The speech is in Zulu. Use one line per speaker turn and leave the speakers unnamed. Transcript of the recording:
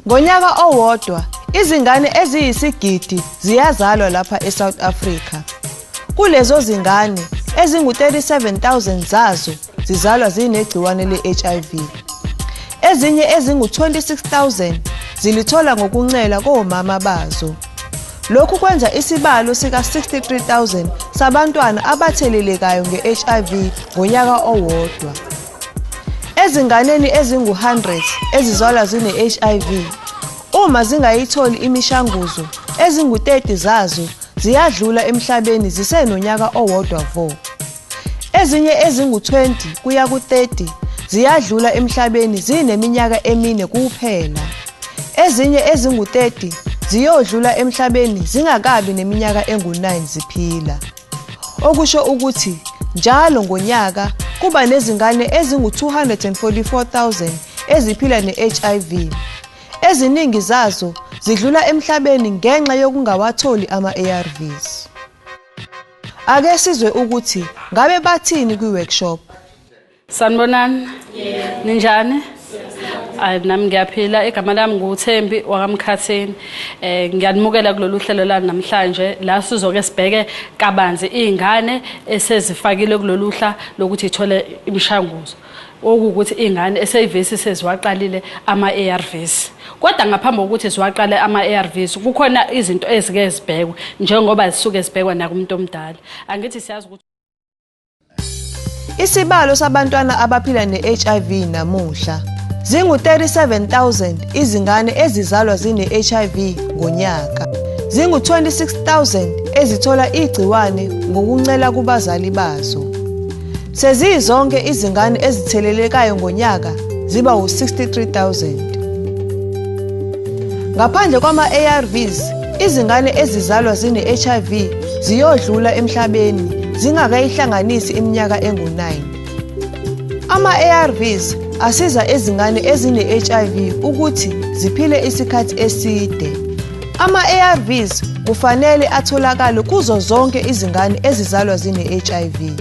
Ngonyaka owodwa, izingane eziyisigidi ziyazalwa lapha eSouth Africa. Kulezo zingane, ezingu-37,000 zazo zizalwa zinegciwane le-HIV. Ezinye ezingu-26,000 zilithola ngokuncela komama bazo. Lokhu kwenza isibalo sika-63,000 sabantwana abathelelekayo nge-HIV ngonyaka owodwa. Ezinganeni ezingu-100 ezizalwa zine-HIV, uma zingayitholi imishanguzo, ezingu-30 zazo ziyadlula emhlabeni zisenonyaka owodwa vo. Ezinye ezingu-20 kuya ku-30 ziyadlula emhlabeni zineminyaka emine kuphela. Ezinye ezingu-30 ziyodlula emhlabeni zingakabi neminyaka engu-9 ziphila. Okusho ukuthi njalo ngonyaka kuba nezingane ezingu-244,000 eziphila ne-HIV. Eziningi zazo zidlula emhlabeni ngenxa yokungawatholi ama-ARVs. Ake sizwe ukuthi ngabe bathini kwi-workshop.
Sanibonani. Ninjani? Ayi, nami ngiyaphila. Igama lami nguThembi wakaMkhathini. Ngiyanimukela kulolu hlelo lami namhlanje la sizoke sibheke kabanzi izingane esezifakile kulolu hla lokuthi ithole imishanguzo. Okuwukuthi ingane eseyivesi seziwaqalile ama-ARVs. Kodwa ngaphambi kokuthi ziwaqale ama-ARVs kukhona izinto ezike zibhekwe njengoba zisuke zibhekwa nakumuntu omdala. Angithi siyazi ukuthi
Isibalo sabantwana abaphila ne-HIV namuhla zingu-37,000 izingane ezizalwa zine-HIV ngonyaka. Zingu-26,000 ezithola igciwane ngokuncela kubazali bazo. Sezizonke izingane ezithelelekayo ngonyaka ziba u-63,000. Ngaphandle kwama-ARVs, izingane ezizalwa zine-HIV ziyodlula emhlabeni zingakayihlanganisi iminyaka engu-9. Ama-ARVs asiza izingane ezine-HIV ukuthi ziphile isikhathi eside. Ama-ARVs kufanele atholakale kuzo zonke izingane ezizalwa zine-HIV.